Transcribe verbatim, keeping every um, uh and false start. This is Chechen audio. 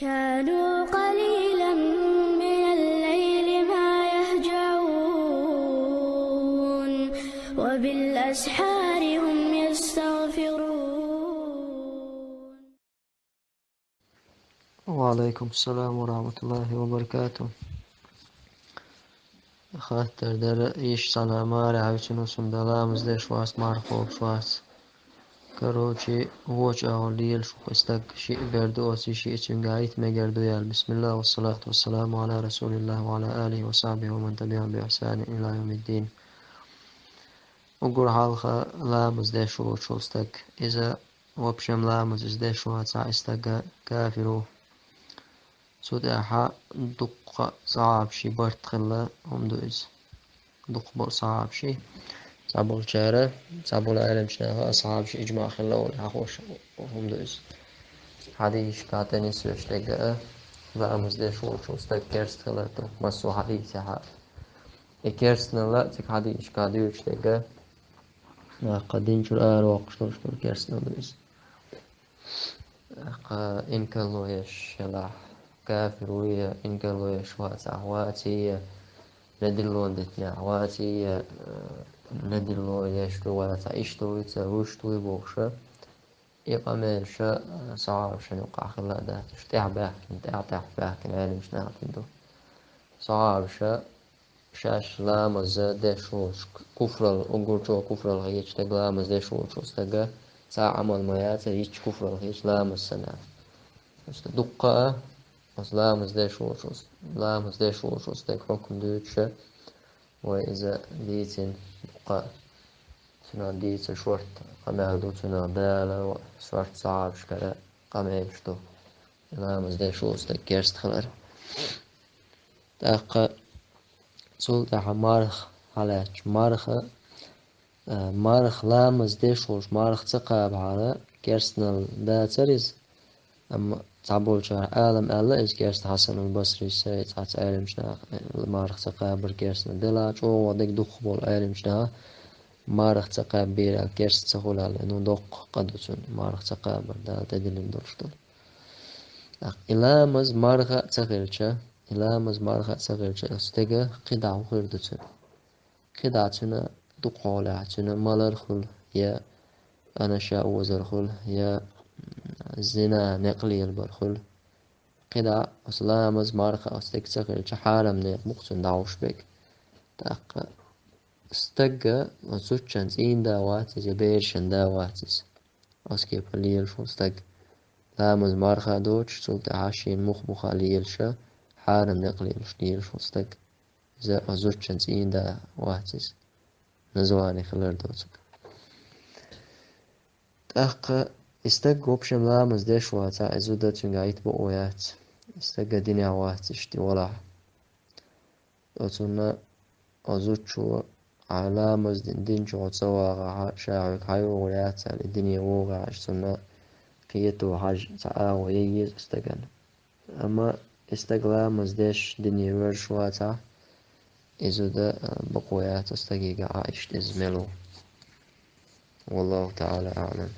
كانوا قليلا من الليل ما يهجعون، وبالأسحار هم يستغفرون. وعليكم السلام ورحمة الله وبركاته. Хаттар дара, йиша цхьана марехь вуьтуш ву, ламаз деш вац, марха хьоьхуш вац. Короче, вочу агӀор лелаш ву кху стаг, шиъ бер ду оцу, шиъ цуьнга гӀайта мегар ду аьлла. Бисмиллах, вассалату вассаламу Ӏала расулиллах ва Ӏала алихи ва сахьбихи ва ман табиӀахум би ихсанин ила йовмиддин. Уггар хьалха ламаз деш волчу стаг, иза, в общем, ламаз иза деш вацахь, и стаг кафир ву. Цу тӀаьхьа дуккха сахьабашийн барт хилла хӀума ду иза. Дукха болу сахьабашийн. Цхьаболчара, цхьаболу Ӏеламчу наха сахьабашийн иджмаъ хилла олий хьахош хӀума ду иза. Хьадисашкахь тӀенисвеш дерг а, ламаз деш волчу стаг керста хилар ду, массо а хьадисехь а. И керстаналла цига хьадисашкахь дуьйцуш дерг а, нах кху дин чуьра аравоккхуш долуш долу керстаналла ду иза. Кху инкарло еш елахь, кафир ву я инкарло еш вацахь, ваций я, недилло дитинехь, ваций я, э, недилло еш ду вацахь, иштта вуй ца, вуьшта вуй бохуша, и къамелша, э, сахьабашна юкъахь хилла а дац, уьш тӀаьхьа баьхкина, тӀаьхьа-тӀаьхьа баьхкина Ӏеламчу наха дина ду. Сахьабаша шаьш ламаз деш волчу куфрал, уггар чӀогӀа куфрал хеташ дерг ламаз деш волчу стага, цхьа а Ӏамал ма яцара, йича куфрал хеташ ламаз санна. Просто дуккха а, оцу ламаз деш волчу, ламаз деш волчу стага хьукам дуьйцуша, вай иза дийцина дуккха а. Цунах дийца шорта къамел ду, цунах Дала ва шорта сахьабашкара къамелаш ду. Ламаз деш волу стаг керста хилар. ТӀаккха цул тӀаьхьа марха хьалаьцча, марха, а, марха ламаз деш волуш марха ца кхабахьара, керстаналла дацара иза. Амма цхьаболчара Ӏалам аьлла иза керста, Хьасанул Басрис, цхьацца Ӏеламчу наха, э, марха ца кхабар керстаналла. Делахь чӀогӀа дерг дукхахболу Ӏеламчу наха марха ца кхабийра керста ца хуьлу аьлла, ну, доккха къа ду цуьнан, марха ца кхабар, Дала тӀедиллина долуш долу. ТӀаккха и ламаз марха а ца хилча, и ламаз марха а ца хилча, оцу стеган кхидӀа хӀун хир ду цуьнан? КхидӀа цуьнан дукха хьолахь, цуьнан малар хуьлу, я анаша озар хуьлу, я зина, некъ лелабар хуьлу. КхидӀа оцу ламаз марха оцу стеган ца хилча, хьарам некъ бу-кх цуьнан дӀахьош берг. ТӀаккха стага оцу зудчун цӀийнан да вац иза, я берашан да вац иза. Оцу кепара лелаш волу стаг. Ламаз марха а доцуш, цул тӀаьхьа шена муха-муха лелаша, хьарам некъ лелаш лелаш волу стаг. Иза оцу зудчун цӀийнан да вац иза. Название хилар доцург. ТӀаккха и стаг, в общем, ламаз деш вацахь, и зуда цуьнга гӀайта бакъо яц. И стага динехь вац иштта валахь. Оцунна оцу зудчо, хьайн ламаз дин, дин чу хьо ца вагӀахь, ша хьоьга хьайогӀур яц аьлла, и дине вогӀахь, цунна кхето хьажа цхьа агӀо ян еза стагана. Амма и стаг ламаз деш дине воьжуш вацахь, и зуда, а, бакъо яц оцу стагехь, а, иштта иза мел ву. Валлаху таӀала аӀлам.